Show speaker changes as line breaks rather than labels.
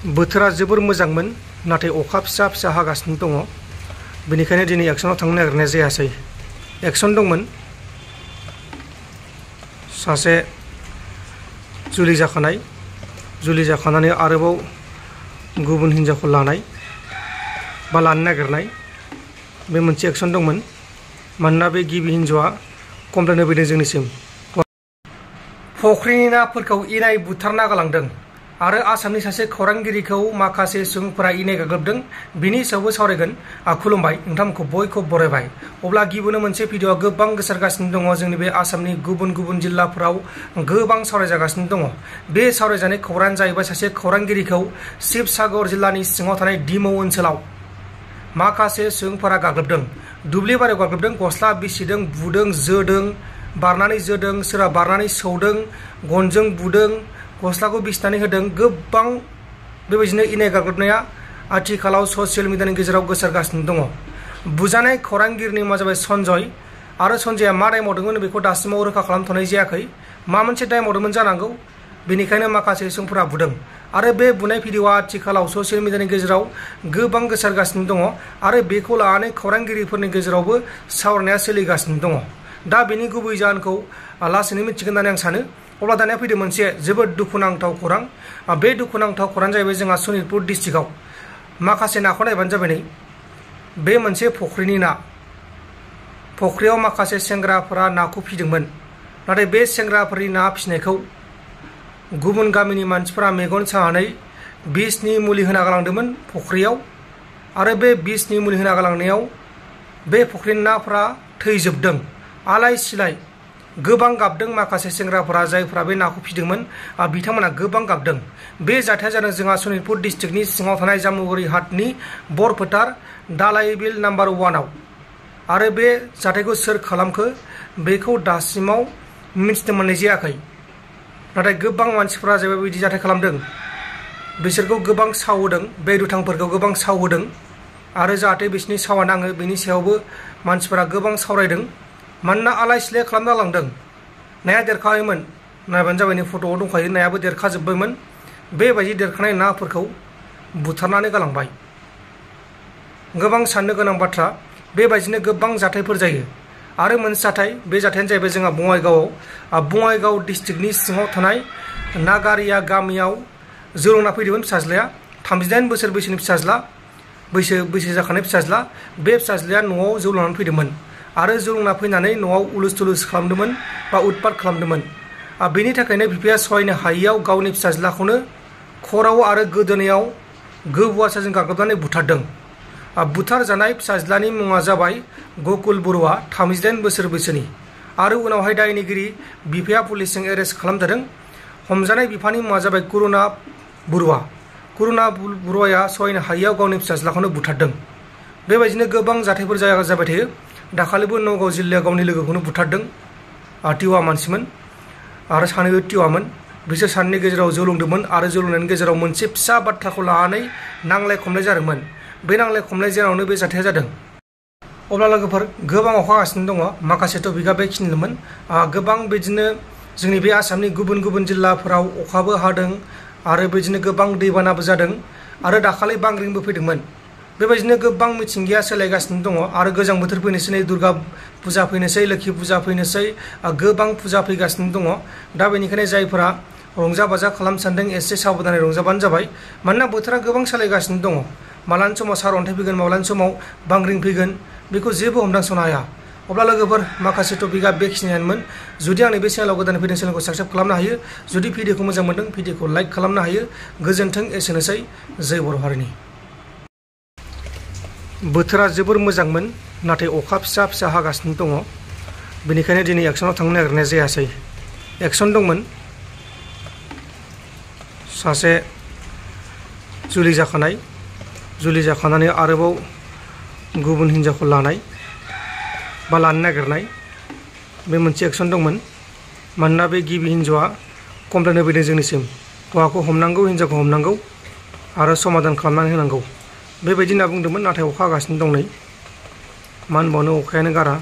बोथोरा जोबोर मोजांमोन नाथाय अखा फिसा फिसा हागासिनो दङ बेनिखायनो दिनै एक्सनाव थांनो नागिरनाय जायासै। एक्सन दंमोन सासे जुलि जाखानानै आरोबाव गुबुन हिनजावखौ लानाय बा लानो नागिरनाय बे मोनसे एक्सन दंमोन। मानोना बे गिबि हिनजावा कमप्लेन होफैदों जोंनिसिम फख्रिनि नाफोरखौ इनाय बुथारना गालांदों आरो आसामनि सासे खौरांगिरिखौ माखासे सुबुंफोरा इनाय गाग्लोबदों बिनि सायावबो सावरायगोन। खुलुमबाय नोंथांमोनखौ बयखौबो बरायबाय। अब्ला गिबियावनो मोनसे भिडिअआ गोबां गोसारगासिनो दङ जोंनि बे आसामनि गुबुन गुबुन जिल्लाफोराव गोबां सावरायजागासिनो दङ। बे सावरायजानाय खौराङानो जाहैबाय सासे खौरांगिरिखौ शिबसागर जिल्लानि सिङाव थानाय डिमौ ओनसोलाव माखासे सुबुंफोरा गाग्लोबदों। दुब्लि बारियाव गाग्लोबदों, गस्ला बिसिदों, बुदों, जोदों, बारनानै जोदों, सोरबा बारनानै सौदों, गनजों बुदों, गस्लाखौ बिसिनानै होदों। गोबां बेबायदिनो इनाय गाग्लोबनाया आथिखालाव ससियेल मिडियानि गेजेराव गोसारगासिनो दङ। बुजानाय खौरांगिरिनि मुङा जाबाय सन्जय आरो सन्जयआ मा दाय मावदोंमोन बेखौ दासिमाव रोखा खालामथ'नाय जायाखै। मा मोनसे दाय मावदोंमोन जानांगौ बेनिखायनो माखासे सुबुंफोरा बुदों आरो बे बुनाय भिडिअआ आथिखालाव ससियेल मिडियानि गेजेराव गोबां गोसारगासिनो दङ आरो बेखौ लानानै खौरांगिरिफोरनि गेजेरावबो सावरायनाया सोलिगासिनो दङ। दा बेनि गुबै जाहोनखौ लासैनो मिथिगोन होननानै आं सानो। अब्ला दानिया फैदो मोनसे जोबोद दुखुनांथाव खौरां। बे दुखुनांथाव खौराङानो जाहैबाय जोंहा सनितपुर डिस्ट्रिक्टआव माखासे नाखौ नायबानो जाबाय नै बे मोनसे फख्रिनि ना। फख्रियाव माखासे सेंग्राफोरा नाखौ फिदोंमोन नाथाय बे सेंग्राफोरनि ना फिसिनायखौ गुबुन गामिनि मानसिफोरा मेगन सानानै बिसनि मुलि होना गालांदोंमोन फख्रियाव आरो बे बिसनि मुलि होना गालांनायाव बे फख्रिनि नाफोरा थैजोबदों। आलाय सिलाय गोबां गाबदों माखासे सेंग्राफोरा जायफोरा बे नाखौ फिदोंमोन बिथांमोना गोबां गाबदों। बे जाथाया जादों जोंहा सनितपुर डिस्ट्रिक्टनि सिङाव थानाय जामुगुरि हाटनि बरफोथार दालाय बिल नाम्बार 1आव आरो बे जाथायखौ सोर खालामखो बेखौ दासिमाव मिथिनो मोननाय जायाखै। नाथाय गोबां मानसिफोरा जाय बेबायदि जाथाय खालामदों बिसोरखौ गोबां सावहोदों, बे दुथांफोरखौ गोबां सावहोदों आरो जाहाथे बिसोरनि सावा नाङो बेनि सायावबो मानसिफोरा गोबां सावरायदों। मानोना आलाय सिलाय खालामना लांदों। नाया देरखाबायमोन, नायबानो जाबाय, फट'आव दंखायो, नायाबो देरखाजोब्बायमोन। बेबायदि देरखानाय नाफोरखौ बुथारनानै गालांबाय। गोबां साननो गोनां बाथ्रा। बेबायदिनो गोबां जाथायफोर जायो आरो मोनसे जाथाय, बे जाथायानो जाहैबाय जोंहा बङाइगाव डिस्ट्रिक्टनि सिङाव थानाय नागारिया गामियाव जौ लोंना फैदोंमोन फिसाज्लाया। 38 बोसोर बैसोनि फिसाज्ला, बैसो जाखानाय फिसाज्ला। बे फिसाज्लाया न'आव जौ लोंनानै फैदोंमोन आरो जौ लोंना फैनानै न'आव उलुस थुलुस खालामदोंमोन बा उत्पात खालामदोंमोन। बेनि थाखायनो बिफाया सहायनो हायियाव गावनि फिसाज्लाखौनो खर'आव आरो गोदोनायाव गोबौआसाजों गाग्लोबनानै बुथारदों। बुथारजानाय फिसाज्लानि मुङा जाबाय गकुल बरुवा, 38 बोसोर बैसोनि आरो उनावहाय दायनिगिरि बिफाया पुलिसजों एरेस्ट खालामजादों। हमजानाय बिफानि मुङा जाबाय करुणा बरुवाया सहायनो हायियाव गावनि फिसाज्लाखौनो बुथारदों। बेबायदिनो गोबां जाथायफोर जाबाय थायो। दाखालिबो नगाव जिल्लायाव गावनि लोगोखौनो बुथारदों। टिवा मानसिमोन आरो सानैबो टिवामोन। बिसोर सानैनि गेजेराव जौ लोंदोंमोन आरो जौ लोंनायनि गेजेराव मोनसे फिसा बाथ्राखौ लानानै नांलाय खमलाय जादोंमोन। बे नांलाय खमलाय जेरावनो बे जाथाया जादों। अब्ला लोगोफोर गोबां अखा हागासिनो दङ। माखासे टपिकआ बेखिनिल'मोन। गोबां बिदिनो जोंनि बे आसामनि गुबुन गुबुन जिल्लाफोराव अखाबो हादों आरो बिदिनो गोबां दैबानाबो जादों आरो दाखालि बांग्रिंबो फैदोंमोन। बेबायदिनो गोबां मिथिंगाया सोलायगासिनो दङ आरो गोजां बोथोर फैनोसै, नै दुर्गा फुजा फैनोसै, लोखि फुजा फैनोसै, गोबां फुजा फैगासिनो दङ। दा बेनिखायनो जायफोरा रंजा बाजा खालामनो सानदों एसे साबधानै रंजाबानो जाबाय। मानोना बोथोरा गोबां सोलायगासिनो दङ। मालानि समाव सारअन्थाइ फैगोन, माब्लानि समाव बांग्रिं फैगोन बेखौ जेबो हमदांसनो हाया। अब्ला लोगोफोर माखासे टपिकआ बेखिनियानोमोन। जुदि आंनि बे चेनेलाव गोदान फैदों चेनेलखौ साबस्क्राइब खालामनो हायो। जुदि भिडिअखौ मोजां मोनदों भिडिअखौ लाइक खालामनो हायो। गोजोन्थों, एसेनोसै। जय बर' हारिनि। बोथोरा जोबोर मोजांमोन नाथाय अखा फिसा फिसा हागासिनो दङ बेनिखायनो दिनै एक्सनाव थांनो नागिरनाय जायासै। एक्सन दंमोन सासे जुलि जाखानानै आरोबाव गुबुन हिनजावखौ लानाय बा लानो नागिरनाय बे मोनसे एक्सन दंमोन। मानोना बे गिबि हिनजावा कमप्लेन होफैदों जोंनिसिम हौवाखौ हमनांगौ, हिनजावखौ हमनांगौ आरो समाधान खालामनानै होनांगौ बेबायदि होनना बुंदोंमोन। नाथाय अखा हागासिनो दं नै, मा होनबावनो, अखायानो गारा।